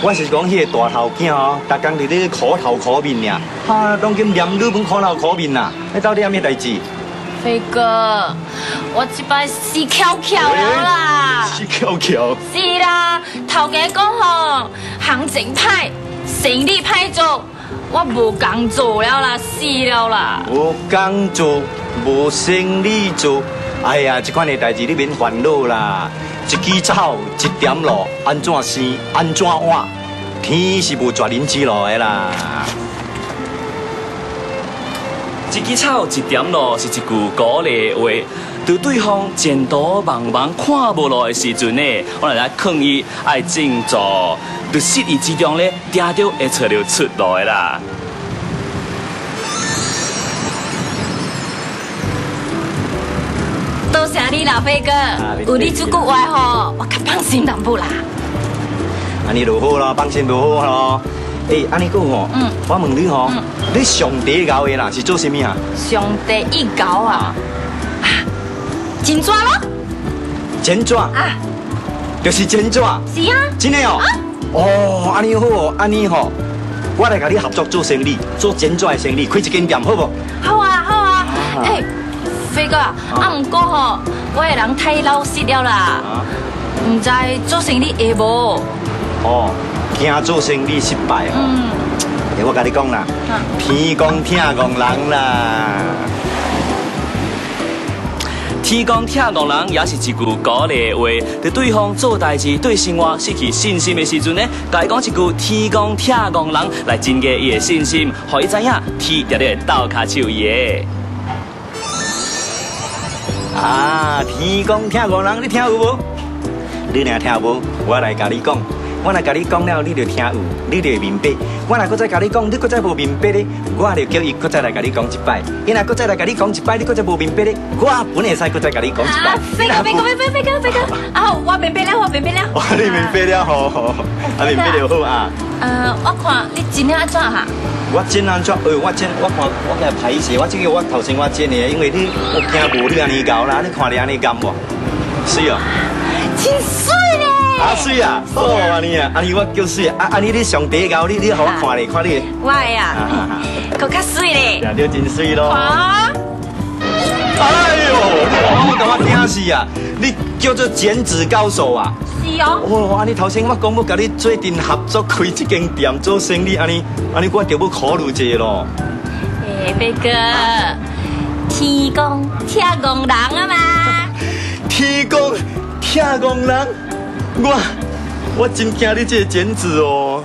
我是講彼个大頭囝哦，逐工佇咧苦頭苦面爾，哈，當今男女攏苦頭苦面啦，你到底啥物代誌？飛哥，我這擺死翹翹了啦！死翹翹。是啦，頭家講吼，行情歹，生意歹做，我無工做了啦，死了啦！無工做，無生意做，哎呀，這款的代誌你免煩惱啦。一支草，一點露，按怎生，按怎活，天是無絕人之路的啦。一支草，一點露，是一句鼓勵話。當對方前途茫茫看無路的時陣呢，我來來勸伊愛振作，佇失意之中咧，定著會揣著出路的啦。多謝你啦，飛哥，有你這句話吼，我較放心淡薄啦。按呢就好啦，放心就好咯。欸，按呢講吼，我問你吼，你上第一𠢕的啦是做啥物啊？上第一𠢕啊，啊，剪紙咯。剪紙啊，就是剪紙。是啊。真的哦。哦，按呢好哦，按呢吼，我來共你合作做生意，做剪紙的生意，開一間店好無？好啊，好啊。欸，飛哥，啊，毋過吼，我的人太老實了啦，毋知做生意會無？哦，驚做生意失敗哦。欸，我共你講啦，天公疼戇人啦。天公疼戇人也是一句鼓勵話。佇對方做代誌、對生活失去信心的時陣呢，共伊講一句天公疼戇人，來增加伊的信心，予伊知影天定咧會鬥跤手伊的。啊，天公疼戇人，你聽有無？你若聽無，我來共你講。我若共你講了，你就聽有，你就會明白。我若閣再共你講，你閣再無明白咧，我就叫伊閣再來共你講一擺。伊若閣再來共你講一擺，你閣再無明白咧，我本會使閣再共你講一擺。飛哥，飛哥，飛哥，飛哥，飛哥，啊，我明白了，我明白了。哦，你明白了吼，啊，明白就好啊。我看你剪了按怎哈？我剪按怎？我剪，我看我共歹勢，我這個我頭先我剪的，因為你我驚無你按呢𠢕啦，你看你按呢𠢕無？媠哦。真媠咧！啊媠啊！哦，按呢啊，按呢我叫媠啊！按呢你上第一𠢕，你予我看咧，看你。我的啊，閣較媠咧。對，真媠咯。啊！哎喲，你我共我驚死啊！你叫做剪紙高手啊？是哦。哦，按呢頭先我講欲共你做陣合作開這間店做生意，按呢按呢我著欲考慮一下咯。欸，飛哥，天公疼戇人啊嘛。天公疼戇人，我真驚你這個剪紙哦。